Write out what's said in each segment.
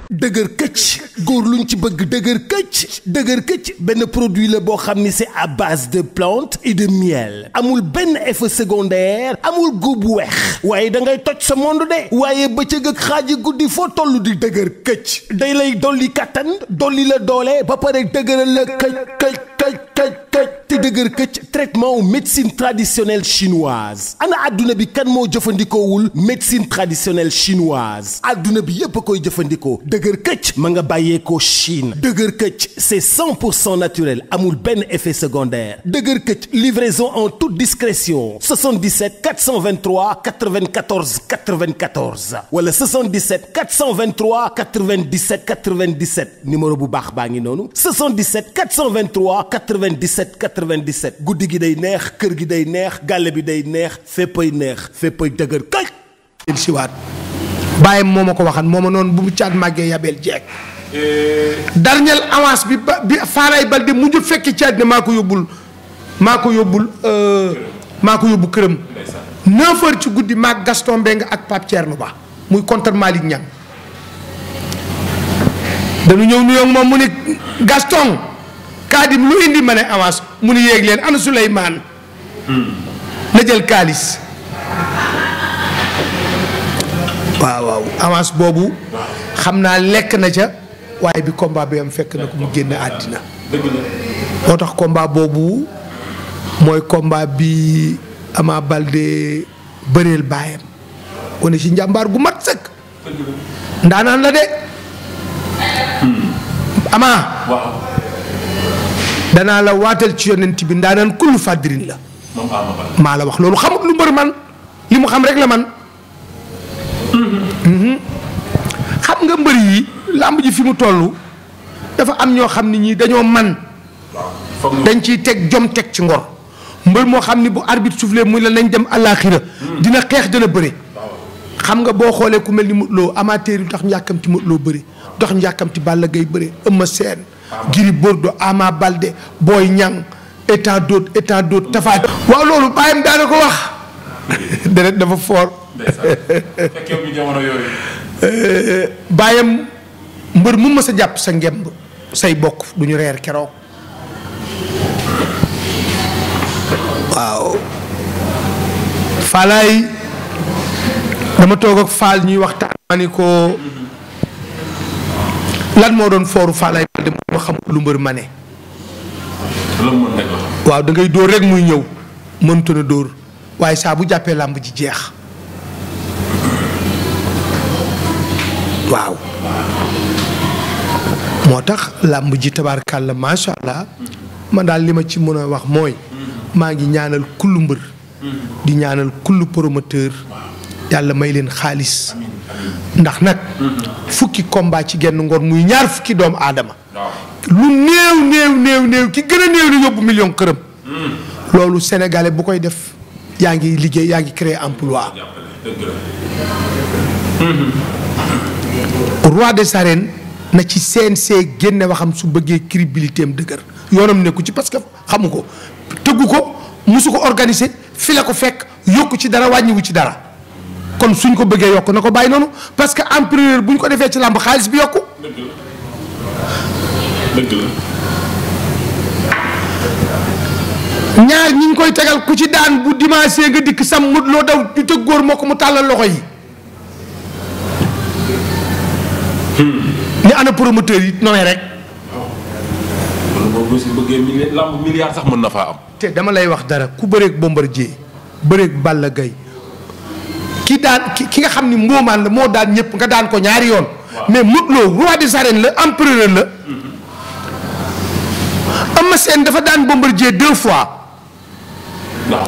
dëgër këcc góor luñ ci bëgg dëgër këcc benn produit la boo xam ni c'est à base de plantes et de miel amul benn effet secondaire amul góob bu weex waaye da ngay toj sa monde de waaye bëccëg ak xaaji guddi foo toll di dëgër këcc day lay dolli kattan dolli la doole ba pare dëgëral la këcc te dëgër këcc traitement médecine traditionnelle chinoise ana adduna bi kan moo jëfandikoowul médecine traditionnelle chinoise adduna bi yépp a koy jëfandikoo dëgër këcc ma nga bàyyeekoo Chine dëgër këcc c'est 100% naturel amul benn effet secondaire dëgër këcc livraison en toute discrétion 77 423 94 94 wala 77 423 97 97 numéro bu baax baa ngi noonu 77 423 97 97 guddi gi day neex kër gi day neex gàlle bi day neex féppay dëgër këcc. il siwaat bàyyam moo ma ko waxan moo ma noonu bu mu caat màggee yabeel jeeg dernier avance bi Falaye Baldé mujj fekki caat ne maa ko yóbbu këram 9h ci guddi maag Gaston Mbengue ak Pape Thierno Ba muy contre Malick Niang dañu ñëw nuyoo moom mu ni Gaston Kadim lu indi ma ne avance mu ni yéeg leen ana Souleymane na jël kaalis waaw avance boobu xam naa lekk na ca waaye bi combat bi am fekk na ko mu génn àddina moo tax combat boobu mooy combat bi Ama Baldé bëreel baayam wane ci njàmbaar gu mat sëkk ndaanaan la de Ama danaa la waatal ci yonent bi ndaanaan kullu fadrin la maa la wax loolu xamut lu mbër man li mu xam rek la man xam nga mbër yi làmb ji fi mu toll dafa am ñoo xam ne ñii dañoo man dañ ciy teg jom teg ci ngor mbër moo xam ni bu arbitre soufflé muy la nañ dem àllaaxira dina xeex dina bëre xam nga boo xoolee ku mel ni Modou Lo amateur yi tax njàkkamti Modou Lo bëre tax njàkkamti Balla Gaye bëre Eumeu Sène Gris Bordeaux Ama Baldé Boy Niang état d'autre Tapha waaw loolu bàyyam daana ko wax deret dafa fort bàyyam mbër mu mës a jàpp sa ngemb say bokk du ñu reer keroog waaw Falaye dama toog ak Fall ñuy waxtaan ma ni ko lan moo doon fooru Falaye Baldé ma xam lu mbër ma ne waaw da ngay dóor rek muy ñëw mënut na dóor waaye saa bu jàppee làmb ji jeex waaw moo tax làmb ji tabaarkàlla macha allah man daal li ma ci mën a wax mooy maa ngi ñaanal kullu mbër di ñaanal kullu promoteur yàlla may leen xaalis ndax nag fukki combat ci genn ngor muy ñaar fukki doomu aadama lu néew ki gën a néew li yóbbu million këram loolu sénégalais bu koy def yaa ngi liggéey yaa ngi créer emploi roi des arènes na ci CNG génne waxam su bëggee crédibilité am dëgër yoonam nekku ci parce que xamu ko tëggu ko musu ko organiser fi la ko fekk yokku ci dara wàññiwu ci dara kon suñ ko bëggee yokk na ko bàyyi noonu parce que empereur bu ñu ko defee ci làmb xaalis bi yokku ñaar ñi ngi koy tegal ku ci daan bu dimanche nga dikk sam mut loo daw ñu tëgg góor moo ko mu tàllal loxo yi ni ana promoteur yi noonu rek boo si bëggee lamb milliard sax mën na faa am. te dama lay wax dara ku bëreeg Bombardier bëreeg Balla Gaye ki daan ki nga xam ni moomaan la moo daan ñëpp nga daan ko ñaari yoon. mais Modou Lo roi des arènes la empereur la. Eumeu Sène dafa daan Bombardier 2 fois. waaw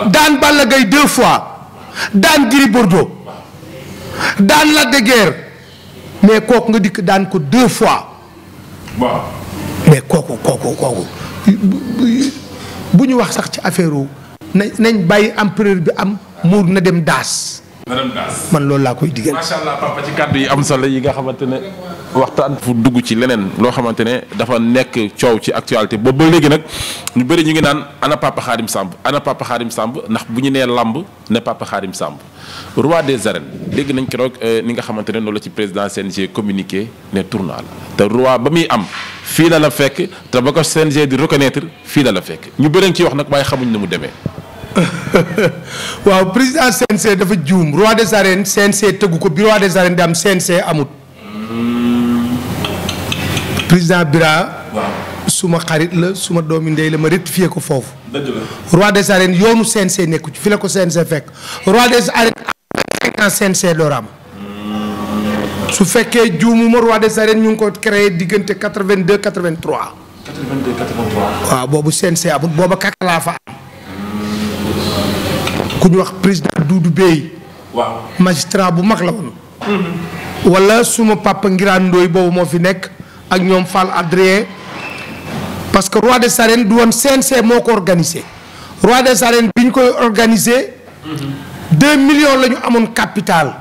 daan Balla Gaye 2 fois. daan Gris Bordeaux. daan Lac de Guiers. mais kooku nga dikk daan ko 2 fois. waaw. mais kooku bu ñu wax sax ci affaire nañ bàyyi empereur bi am muur na dem daas man loolu laa koy digal. macha allah papa ci kàddu yi am solo yi nga xamante ne waxtaan fu dugg ci leneen loo xamante ne dafa nekk coow ci actualité boobu ba léegi nag ñu bëri ñu ngi naan ana papa Khadim Samb ana papa Khadim Samb ndax bu ñu nee lamb ne papa Khadim Samb roi des arènes dégg nañ keroog ni nga xamante ne noonu la ci président CNG communiqué ne tournoi la te roi ba muy am fii la fekk te ba ko CNG di reconnaître fii la fekk ñu bëri ci wax nag waaye xamuñ ne mu demee. waaw président CNC dafa juum roi des arènes CNC tëggu ko bi roi des arènes di am CNC amut. président Bira. waaw suma xarit la suma doomi ndey la ma rectifier ko foofu. dëgg la roi des arènes yoonu CNC nekku ci fi la ko CNC fekk roi des arènes am 5 ans CNC door am. su fekkee juumuma roi des arènes ñu ngi ko créé diggante 82 83. 82 83. waaw boobu CNC amut booba kaka laa fa am. ku ñu wax président Doudou Bey. waaw magistrat bu mag la woon. wala suma papa Ngiraan Ndoy boobu moo fi nekk ak ñoom Fall Adrien parce que roi des arènes du woon CNC moo ko organisé roi des arènes bi ñu koy organisé. 2 millions la ñu amoon capital.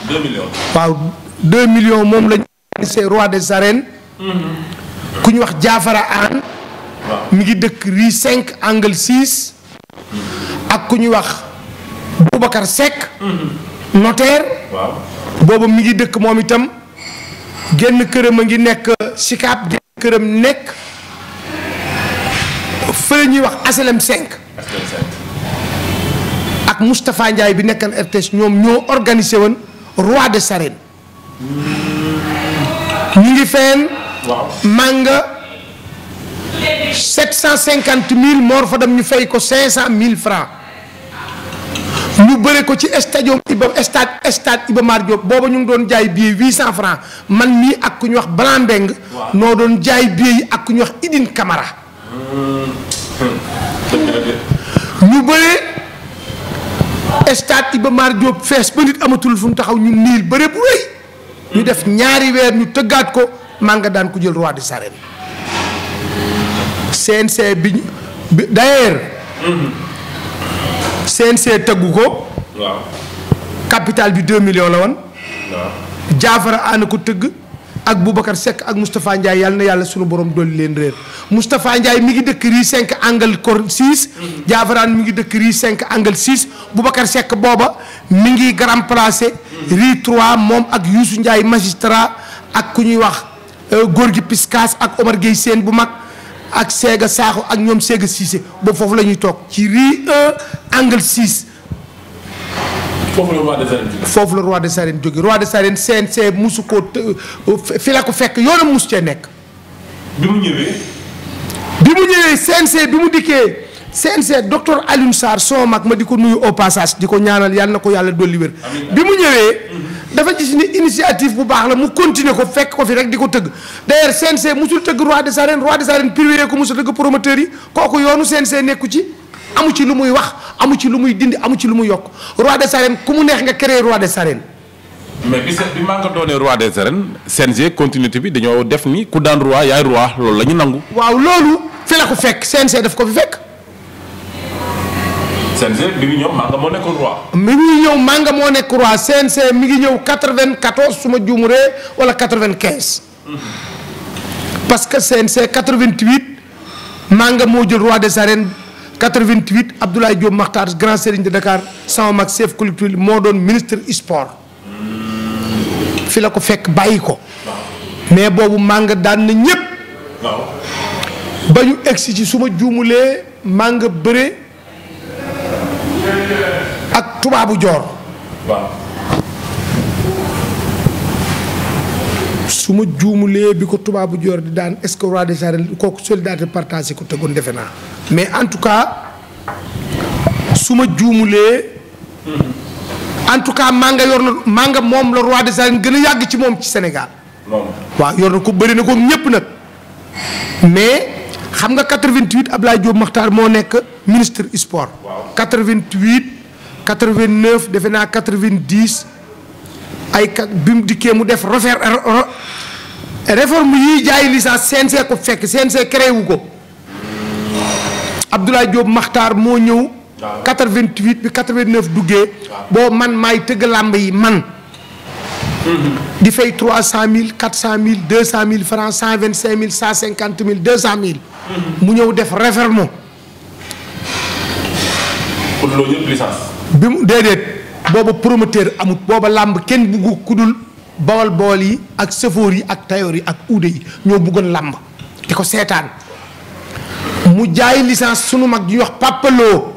2 millions. waaw 2 millions moom la ñu organisé roi des arènes. ku ñu wax Jaafara Aan. mi ngi dëkk rue 5 angle 6. ak ku ñuy wax Boubacar Seck. notaire. waaw boobu mi ngi dëkk moom itam génn këram a ngi nekk Sicap génn këram nekk fële ñuy wax HLM 5. ak Moustapha Ndiaye bi nekkan RTS ñoom ñoo organisé woon roi des arènes. ñu ngi feen. waaw manga 750 000 Mor Fadam ñu fay ko 500 000 francs ñu bëre ko ci stade Iba Mar Diop booba ñu ngi doon jaay billet 800 francs man mii ak ku ñu wax Blanc noo doon jaay billet yi ak ku ñu wax Idine Camara. ñu bëre stade Iba Mar Diop fees ba nit amatul fu mu taxaw ñu niil bëre bu rëy. ñu def ñaari weer ñu tëggaat ko maa nga daan ko jël roi des arènes. CNC bi d'ailleurs. CNC tëggu ko. waaw capital bi 2 millions la woon. waaw Jaafara ànd ko tëgg ak Boubacar Seck ak Moustapha Ndiaye yàlla na yàlla sunu borom dolli leen réer Moustapha Ndiaye mi ngi dëkk rue 5 angle cor 6. Jaafara mi ngi dëkk rue 5 angle 6 Boubacar Seck booba mi ngi grand placé. rue 3 moom ak Youssou Ndiaye magistrat ak ku ñuy wax góor gi Piscas ak Omar Gueye Sène bu mag ak Séga Sakho ak ñoom Séga Cissé boobu foofu la ñuy toog ci rue 1 angle 6. foofu la roi des arènes jóge. foofu la roi des arènes jóge roi des arènes CNC musu ko fi la ko fekk yoonam mus cee nekk. bi mu ñëwee. CNC bi mu dikkee CNC docteur Alioune Sarr soo mag ma di ko nuyu au passage di ko ñaanal yàlla na ko yàlla dolli wér. bi mu ñëwee. dafa gis ni initiative bu baax la mu continuer ko fekk ko fi rek di ko tëgg d'ailleurs CNC musul tëgg roi des arènes privé ko musul tëgg promoteurs yi kooku yoonu CNC nekku ci. amu ci lu muy wax amu ci lu muy dindi amu ci lu muy yokk roi des arènes ku mu neex nga créer roi des arènes. mais bi maa nga doonee roi des arènes CNG continuité bi dañoo def ni ku daan roi yaay roi loolu la ñu nangu. waaw loolu fi la ko fekk CNC daf ko fi fekk. CNG bi mu ñëw maa nga moo nekkoon roi. mi ngi ñëw maa nga moo nekk roi CNC mi ngi ñëw 94 su ma juumuree wala 95. parce que CNC 88 maa nga moo jël roi des arènes. 88 Abdoulaye Diop Makhtar grand serigne de Dakar sama mag chef collectivité moo doon ministre sport fi la ko fekk bàyyi ko mais boobu mànga daan na ñépp ba ñu egsi ci suma juumulee mànga bëre ak tubaabu joor suma juumulee bi ko tubaabu joor di daan est-ce que roi des arènes kooku solidarité partagé ko tegoon defe naa mais en tout cas su ma juumulee en tout cas maa nga moom la roi des arènes gën a yàgg ci moom ci Sénégal. waaw yor na ko bëri na ko ñëpp nag mais xam nga 88 Abdoulaye Diop Makhtar moo nekk ministre sport. 88 89 defe naa 90 ay bi mu dikkee mu def réforme yiy jaay licence CNC ko fekk CNC créé wu ko. Abdoulaye Diop Makhtar moo ñëw 88 bi 89 duggee. boo man maay tëgg làmb yi man. di fay 300 000 400 000 200 000 francs 125 000 150 000 200 000. mu ñëw def référendum. pour loolu yëpp licence. bi mu déedéet booba promoteur amut booba làmb kenn buggu ku dul bawal bawal yi ak sëfoor yi ak tayoor yi ak uude yi ñoo buggoon làmb di ko seetaan mu jaay licence sunu mag di wax Papaloo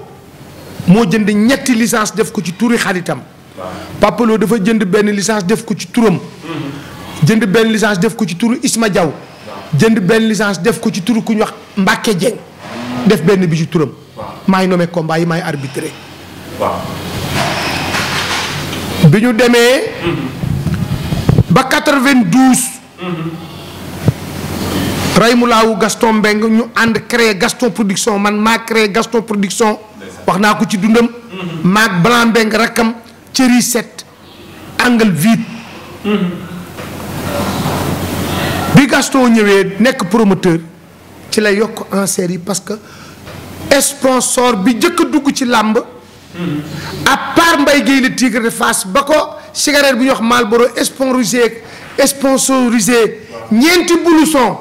moo jënd ñetti licence def ko ci turi xaritam. Papaloo dafa jënd benn licence def ko ci turam. jënd benn licence def ko ci turu Isma Diaw. jënd benn licence def ko ci turu ku ñu wax Mbacke Dieng. def benn bi ci turam. maay nommé combat yi maay arbitré. bi ñu demee. ba 92. Raymulaawu Gaston Mbengue ñu ànd créé Gaston production man maa créé Gaston production. wax naa ko ci dundam. maag Blanc Mbengue rakkam cëri set angle vide. bi Gaston ñëwee nekk promoteur ci la yokk enchères yi parce que sponsor bi njëkk a dugg ci làmb. à part Mbaye Guèye le Tigre de Fass ba ko cigarette bu ñuy wax Marlboro sponsorisé ñeenti blouson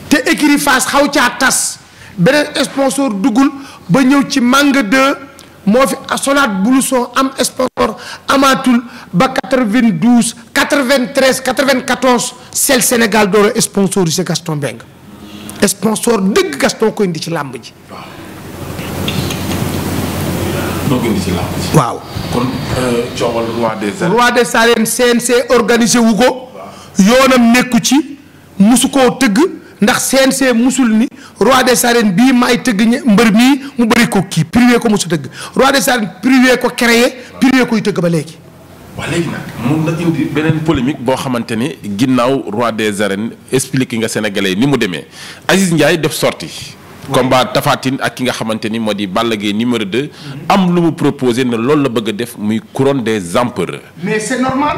te écurie Fass xaw caa tas beneen sponsor duggul ba ñëw ci Manga 2 moo fi Sonate blouson am sponsor amaatul ba 92 93 94 Sel Sénégal door a sponsorisé Gaston Mbengue sponsor dëgg Gaston ko indi ci làmb ji. waaw kon coowal roi des arènes. roi des arènes CNC organisé wu ko. yoonam nekku ci musu koo tëgg ndax CNC musul ni roi des arènes bii maay tëgg mbër mii mu bëri ko kii privé ko musu tëgg roi des arènes privé ko créé privé koy tëgg ba léegi. waaw léegi nag mun na indi beneen polémique boo xamante ni ginnaaw roi des arènes expliqué nga sénégalais ni mu demee Aziz Ndiaye def sortie combat Tapha Tine ak ki nga xamante ni moo di Balla Gaye numéro 2 am lu mu proposé ne loolu la bëgg a def muy couronne des empereurs. mais c'est normal.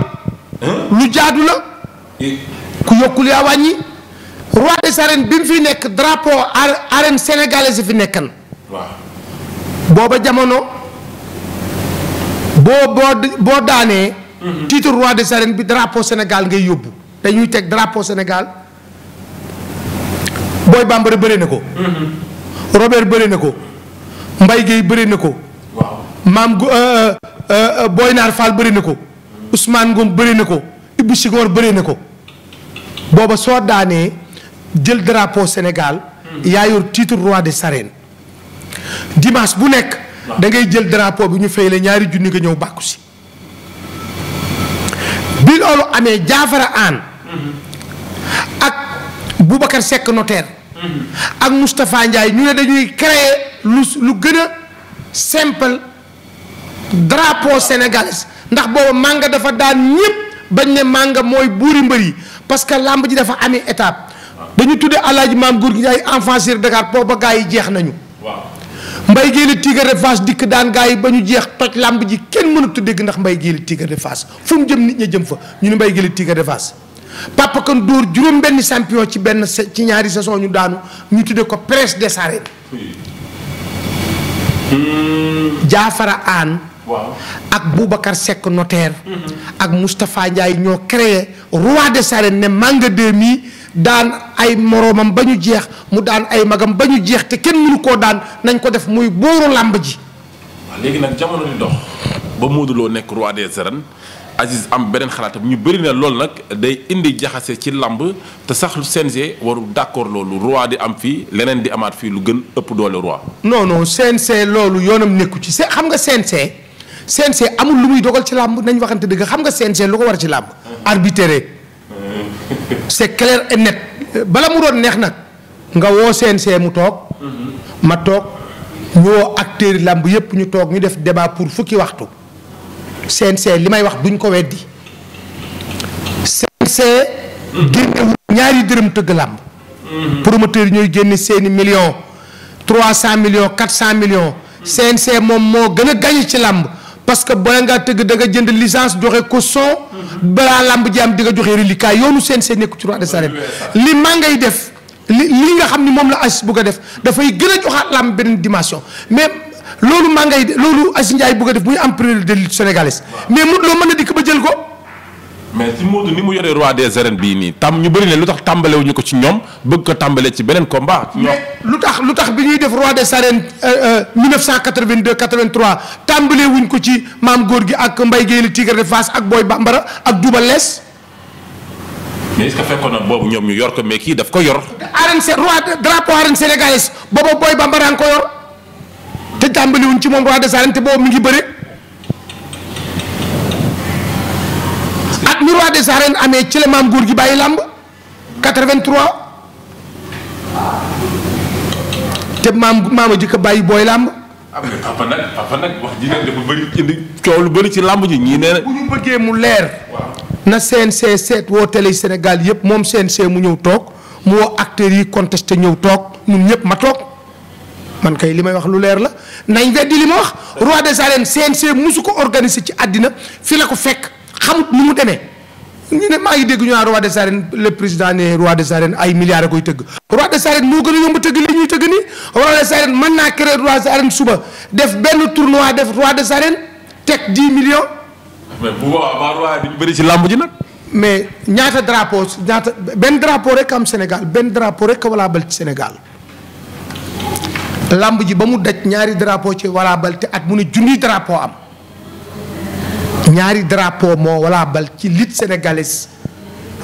lu jaadu la. ku yokkul yaa wàññi. roi des arènes bi mu fi nekk drapeau arène sénégalaise fi nekkan. waaw. booba jamono boo daanee. titre roi des arènes bi drapeau Sénégal ngay yóbbu dañuy teg drapeau Sénégal. Boy Bambara bëri na ko. Robert bëri na ko. Mbaye Guèye bëri na ko. waaw maam Boy Naar Fall bëri na ko. Ousmane Ngom bëri na ko. Ibou Sigor bëri na ko. booba soo daanee jël drapeau Sénégal. yaa yor titre roi des arènes. dimanche bu nekk. da ngay jël drapeau bi ñu fay la ñaari junni nga ñëw bàkku si. bi loolu amee Jaafara Aan. ak Boubacar Seck notaire. ak Moustapha Ndiaye ñu ne dañuy créer lu gën a simple drapeau sénégalais ndax booba Manga dafa daan ñëpp bañ ne Manga mooy buuri mbër yi parce que làmb ji dafa amee étape dañu tuddee Alaaji Maam Góor gi Njaay enfant sur Dakar booba gaa yi jeex nañu. Mbaye Guèye le Tigre de Fass dikk daan gaa yi ba ñu jeex toj làmb ji kenn mënut a dégg ndax Mbaye Guèye le Tigre de Fass fu mu jëm nit ña jëm fa ñu ne Mbaye Guèye le Tigre de Fass. Papa Kan dóor juróom benn champion ci ñaari saison ñu daanu ñu tuddee ko prince des arènes. Jaafara Aan. waaw ak Boubacar Seck notaire. ak Moustapha Ndiaye ñoo créé roi des arènes ne Manga 2 mi daan ay moroomam ba ñu jeex mu daan ay magam ba ñu jeex te kenn mënu koo daan nañ ko def muy booru làmb ji. waaw léegi nag jamono di dox ba Modou Lo nekk roi des arènes Aziz am beneen xalaatam ñu bëri na loolu nag day indi jaxase ci làmb te sax lu CNG warul d'accord loolu roi di am fii leneen di amaat fii lu gën ëpp doole roi. non non CNG loolu yoonam nekku ci xam nga CNG amul lu muy dogal ci làmb nañ waxante dëgg xam nga CNG lu ko war ci làmb. arbitrer c'est clair et net bala mu doon neex nag nga woo CNG mu toog. ma toog ñu woo acteurs yi làmb yépp ñu toog ñu def débat pour fukki waxtu. CNG li may wax duñ ko weddi. CNG. génne ñaari dërëm tëgg làmb. promoteurs yi ñooy génne seeni millions 300 millions 400 millions. CNG moom moo gën a gañe ci làmb parce que bala ngaa tëgg da nga jënd licence joxe caution balaa làmb ji am di nga joxe reliquat yoonu CNG nekku ci roi des arènes li maa ngay def li nga xam ni moom la Aziz bugg a def dafay gën a joxaat làmb beneen dimension mais loolu maa ngay loolu Aziz Ndiaye bëgg a def muy empereur de lutte sénégalaise mais Modou Lo mën na dikk ba jël ko. mais si Modou ni mu yoree roi des arènes bii nii ñu bëri ne lu tax tàmbalewuñu ko ci ñoom bëgg ko tàmbalee ci beneen combat. mais lu tax bi ñuy def roi des arènes 1982 83 tàmbalee wuñ ko ci maam góor gi ak Mbaye Guèye Tigre de Fass ak Boy Bambara ak Double Less. mais est-ce que fekkoon na boobu ñoom ñu yor ko mais kii daf ko yor. drapeau arène sénégalaise booba Boy Bambara nga ko yor te tàmbali wuñ ci moom roi des arènes te boobu mi ngi bëre. ak ni roi des arènes amee ci la maam góor gi bàyyi làmb 83 te maama jëkk bàyyi booy làmb. papa nag wax ji nag dafa bëri indi coow lu bëri ci làmb ji ñii nee na. bu ñu bëggee mu leer. na CNC seet woo télé Sénégal yëpp moom CNC mu ñëw toog mu woo acteurs yi contesté ñëw toog ñun ñëpp ma toog man kay li may wax lu leer la nañ weddi li ma wax roi des arènes CNC musu ko organiser ci àddina fi la ko fekk xamut nu mu demee ñu ne maa ngi dégg ñu naan roi des arènes le président ne roi des arènes ay milliards a koy tëgg. roi des arènes moo gën a yomb tëgg li ñuy tëgg nii roi des arènes mën naa créer roi des arènes suba def benn tournoi def roi des arènes teg 10 millions. mais bu boobaa roi bi ñu bëri ci làmb ji nag. mais ñaata benn drapeau rek am Sénégal benn drapeau rek valable ci Sénégal làmb ji ba mu daj ñaari drapeau ci valable te at mu ne junniy drapeau am ñaari drapeau moo valable ci lutte sénégalaise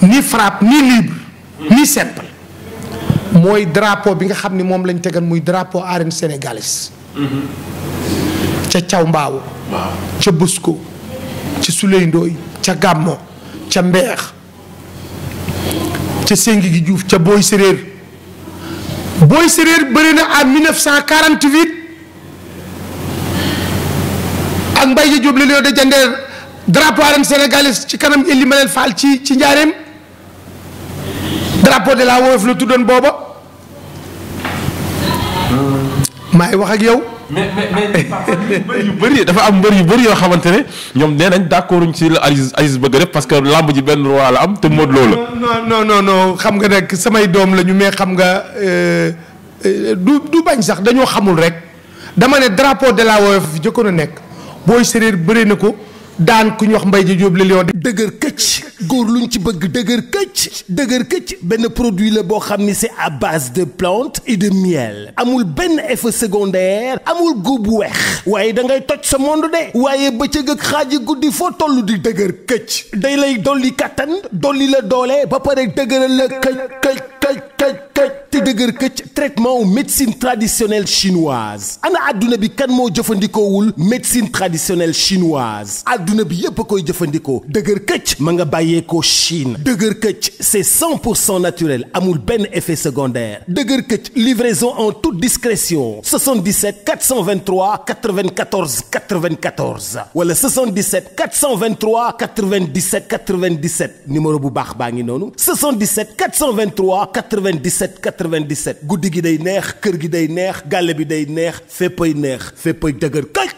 ni frappe ni libre ni simple mooy drapeau bi nga xam ni moom lañ tegan muy drapeau arène sénégalaise ca Thiaw Mbaaw ca Bosco ca Souley Ndoy ca Gàmmo ca Mbeex ca Sengi gi Diouf ca Boy Séréer bëri na en 1948 ak Mbaye Diop le Lion de Diender drapeau arène sénégalaise ci kanam Ely Manel Fall ci njaareem drapeau de la Woyof la tuddoon booba maay wax ak yow. mais yu bëri dafa am mbër yu bëri yoo xamante ne ñoom nee nañ d'accorduñ ci la Aziz bëgg def parce que lamb ji benn roi la am te Modou Lo la. non xam nga nag samay doom la ñu mais xam nga du bañ sax dañoo xamul rek dama ne drapeau de la Woyof fi jëkkoon a nekk Boy Séréer bëree na ko daan ku ñu wax Mbaye Diop le Lion. dëgër këcc góor luñ ci bëgg dëgër këcc benn produit la boo xam ni c'est à base de plantes et de miel amul benn effet secondaire amul góob bu weex waaye da ngay toj sa monde de waaye bëccëg ak xaaji guddi foo toll di dëgër këcc day lay dolli kattan dolli la doole ba pare dëgëral la këcc te dëgër këcc traitement médecine traditionnelle chinoise ana adduna bi kan moo jëfandikoowul médecine traditionnelle chinoise adduna bi yépp a koy jëfandikoo dëgër këcc ma nga bàyyeekoo Chine dëgër këcc c'est 100% naturel amul benn effet secondaire dëgër këcc livraison en toute discrétion 77 423 94 94 wala 77 423 97 97 numéro bu baax baa ngi noonu 77 423 97 97 guddi gi day neex kër gi day neex gàlle bi day neex féppay dëgër këcc